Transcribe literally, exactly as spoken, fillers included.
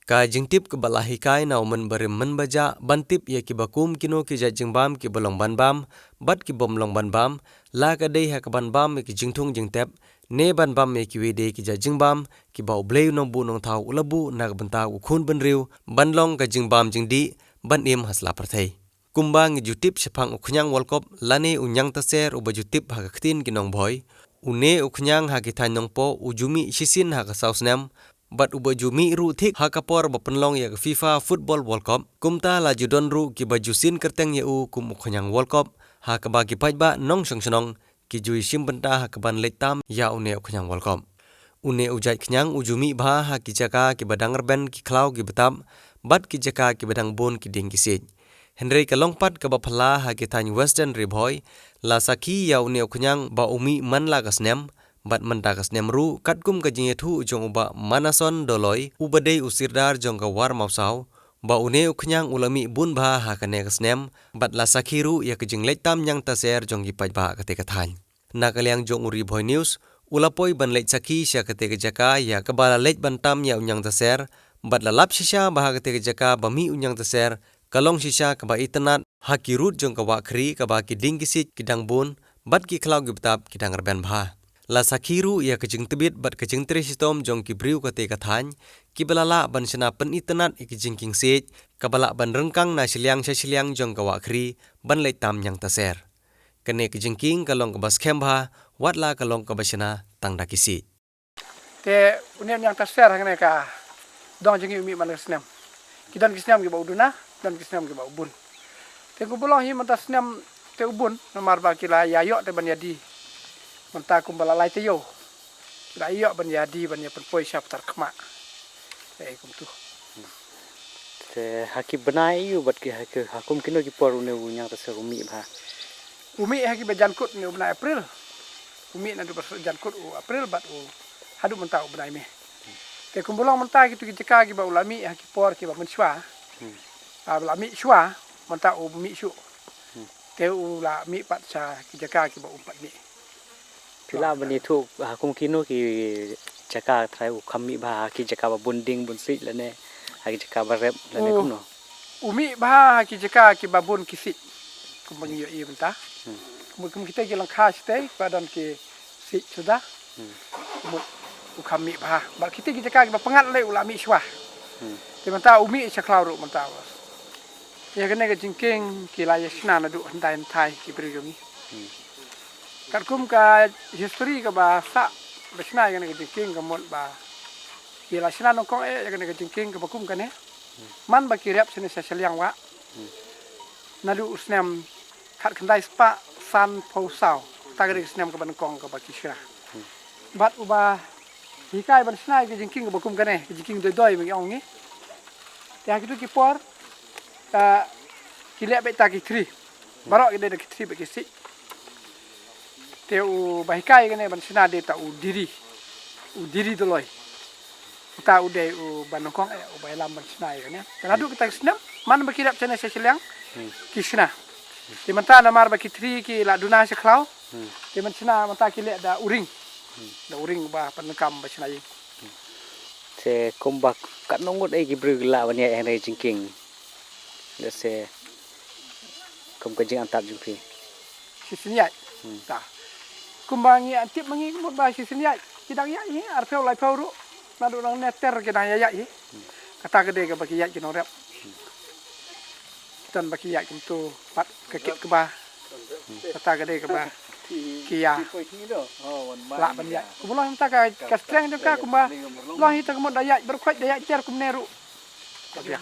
Ka jingtip kaba la hikai na u mynbarim mynbajah ban tip ïa kiba kum kino ki jait jingbam kiba long ban bam bad ki bym long ban bam, la ka dei ha kaban bam ïa ki jingthung jingtep, ne ban bam ïa kiwei de ki jait jingbam kiba U Blei U Nongbuh Nongthaw u la buh na ka bynta u khun bynriew ban long ka jingbam jingdih ban im ha sla pyrthei. Kumba ngi ju tip shaphang u khñiang World Cup lane u ñiangtaser uba ju tip ha ka ktien ki nongbhoi, une u khñiang ha ki thaiñ nongpoh u ju mih shisien ha ka saw snem, bad uba ju mih ruh thik ha ka por ba pynlong ïa ka FIFA Football World Cup. Kumta la ju don ruh kiba ju sien kyrteng ïa u kum u khñiang World Cup, ha kaba ki paidbah nongshong shnong ki ju ïashim bynta ha kaban leit tam ïa une u khñiang World Cup. Une u jait khñiang u ju mih bha ha ki jaka kiba dang rben ki khlaw ki btap bad ki jaka kiba dang bun ki dieng ki siej. Hynrei ka long pat kaba phylla ha ki thaiñ Western Ri Bhoi, la sakhi ïa une u khñiang ba u mih man la ka snem bad mynta ka snem ruh, katkum ka jingïathuh jong u Bah Manason Doloi uba dei u sirdar jong ka War Mawsaw, ba une u khñiang u la mih bun bha ha kane ka snem, bad la sakhi ruh ïa ka jingleit tam ñiangtaser jong ki paidbah kate ka thaiñ. Na ka liang jong u Ri Bhoi News, u la poi ban leit sakhi sha kate ka jaka ïa kaba la leit ban tam ïa u ñiangtaser, bad la lap shisha ba ha kate ka jaka ba mih u ñiangtaser ka long shisha kaba itynnad ha ki rud jong ka wah khri kaba ki dieng ki siej ki dang bun bad ki khlaw ki btap ki dang rben bha. La sakhi ruh ïa ka jingtbit bad ka jingtrei shitom jong ki briew kate ka thaiñ, kiba la lah ban shna pynitynnad ïa ka jingkieng siej kaba lah ban ryngkang na shiliang sha shiliang jong ka wah khri ban leit tam ñiangtaser. Kane ka jingkieng ka long kaba skhem bha, wat la ka long kaba shna tang da ki siej. Te une u ñiangtaser hangne ka dong jong ngi u mih man la ka snem. Ki don ki snem kiba u duna, don ki snem kiba u bun. Te kumba long hi mynta snem te u bun, namar ba ki la ïa ïoh te ban ïa die. Mynta kumba la lai taïew ki la ïoh ban ïa die ban ïa pynpoi sha Ptarkhmah. Te kumtu. Te ha ki bnai aiu bad ki ha ki, ha kum kino ki por une u ñiangtaser u mih bha? U mih ha kiba jan kut une u bnai April. U mih naduh ba jan kut u April bad u haduh mynta u bnai May. Te kumba long mynta kitu ki jaka kiba u la mih ha ki por kiba mynshuwa. Hmm. Ah, ba la mih shuwa, mynta u mih shuh. Hmm. Te u la mih pat sha ki jaka kiba um pat mih. Phi lah ban ïathuh ha kum kino ki jaka trai u kham mih bha, ha ki jaka ba bun dieng bun siej lane ha ki jaka ba rep lane kumno? U mih bha ha ki jaka kiba bun ki siej. Kumba ngi ïohi mynta. Hmm. Kumba kum kita ki lyngkha shatei ba don ki siej suda. Hmm. Kumba u kham mih bha. Bad kita ki jaka kiba pyngngad lei u la mih shuwa. Hmm. Te mynta u mih sha khlaw ruh mynta. Ïa kane ka jingkieng ki la ïa shna naduh hyndai hynthai ki briew jong ngi. Hmm. Katkum ka history kaba sah ba shna ïa kane ka jingkieng ka mut ba ki la shna nyngkong eh ïa kane ka jingkieng kaba kum kane. Hmm. Man ba ki rep shane sha shiliang wah. Hmm. Naduh u snem khatkhyndai spah sanphew saw. Kata ka dei ka snem kaba nyngkong kaba ki shna. Hmm. Bad uba hikai ban shna ïa ka jingkieng kaba kum kane, ka jingkieng doi doi ba ngi ong ngi. Te ha kitu ki por, ah, ki leh beit ta ki thri. Baroh ki dei da ki thri bad ki siej. Te uba hikai kane ban shna dei ta u Diri. U Diri Doloi. Uta u dei uba nyngkong eh uba ïalam ban shna ïa kane. Te naduh kita ki snem, man ba ki rep shane sha shiliang, hmm, ki shna. Te mynta namar ba ki thri ki la duna sha khlaw. Hmm. Te ban shna mynta ki leh da u ring. Hmm. Da u ring ba pyndonkam ba shna ïing. Te kumba katno ngut eh ki briew ki lah ban ïaid ha kane ka jingkieng? Lehse kum ka jingantab jong phi. Shisien ïaid. Hmm. Ta. Kumba ngi ïa tip ma ngi ka mut ba shisien ïaid. Ki dang ïaid hi arphew laiphew ruh. Naduh nangne ter ki dang ïaid hi. Hmm. Kata ka dei kaba ki ïaid ki nongrep. Hmm. Don ba ki ïaid kumto pat ka kit kaba. Hmm. Kata ka dei kaba ki ïa lah ban ïaid. Kumba long mynta ka, ka strength jong ka kumba long hi ta ka mut da ïaid baroh khoit da ïaid ter kumne ruh. Ka biang.